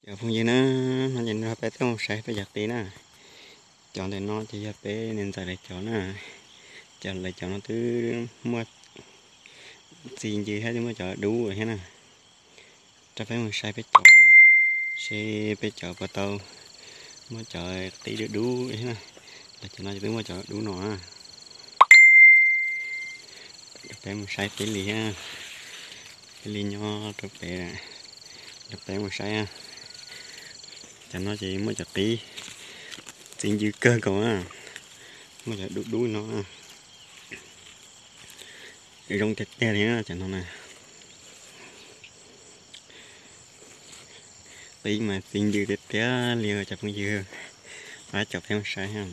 Cov phooj ywg na, no ces nrog peb tuaj mus saib peb cov qib na. Cov ntawm no ces yog peb niam ntxawm lawv cov na. Cov lawv cov no twb muaj txiv ncw thiab twb muaj cov dub thiab na. Rau peb mus saib peb cov, seb peb cov puas tau muaj cov qib dub dub thiab na. Lawv cov no ces twb muaj cov dub no na. Rau peb mus saib peb li, peb li nyob rau pem, rau peb mus saib. Cov no ces muaj cov qib txiv ncw kawg nkaus na, muaj cov dub dub no. Zoo tiag tiag li cov no na. Qib mas txiv ncw tiag tiag li cov phooj ywg. Pab cov peb mus saib,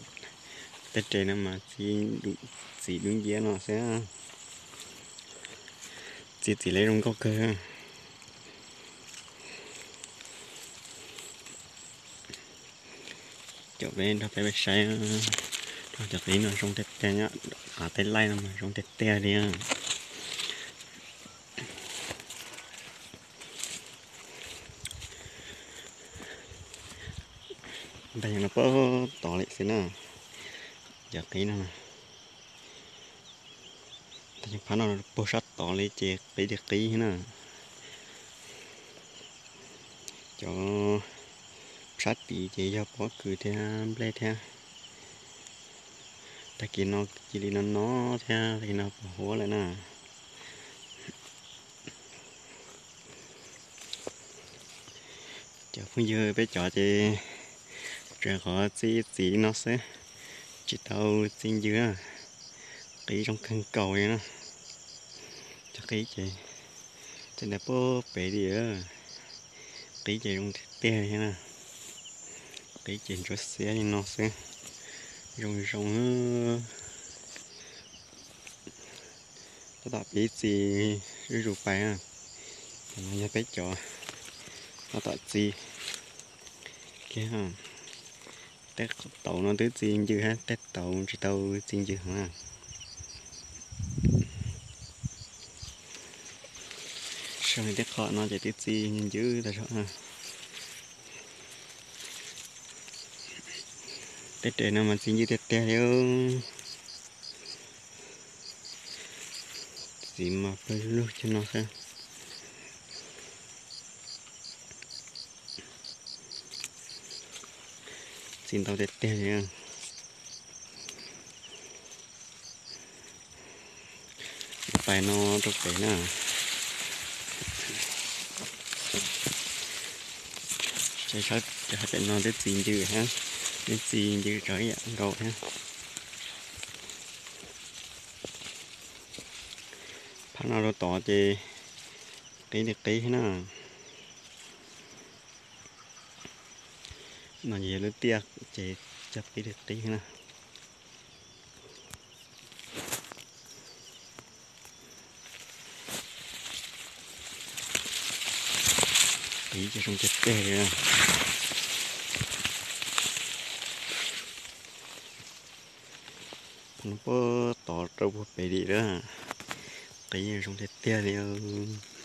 tej res no mas txiv dub nciab no xwb. Txiv txiv li zoo nkauj kawg. Cov peb nrog peb saib, cov qib no zoo tiag tiag, av tej laij no mas zoo tiag tiag li. Ntag, no puag tod li xwb na, cov qib no. Ntag, phab no puag sab tod li ces qib li qib na. Cov sab tid ces yog pob kws thiab nplej thiab. Tag kis no cia li no no thiab, tag kis no puas huab lawm na. Cov phooj ywg, peb cov ces tsuas qhov txiv txiv no xwb, tsis tau txiv ncw na. Qib zoo kawg nkaus li na. Cov qib ces tej ntawd puag pem li, qib ces zoo tiag tiag li na. Qib ces ntsuab xiab li no xwb, zoo zoo. Tab tom pib txiv zuj zus pais. Cov no yog peb cov tab tom txiv kiag. Tej tauv no twb txiv ncw thiab, tej tauv tsis tau txiv ncw heev na. Sau li tej qhov no ces twb txiv ncw tag zog na. Tej res no mas txiv ncw tiag tiag li. Txiv mas pawg lug cog no xwb. Txiv ntau tiag tiag li. Pais no rau pem na. Ces sab pem no twb txiv ncw thiab, twb txiv ncw rau ib yam nkaus thiab. Phab no rau tod ces qib li qib na. No ces yog lub tiaj ces cog qib li qib na. Qib ces zoo tiag tiag li. Puag tod rau puag pem li lawm, qib zoo tiag tiag li os.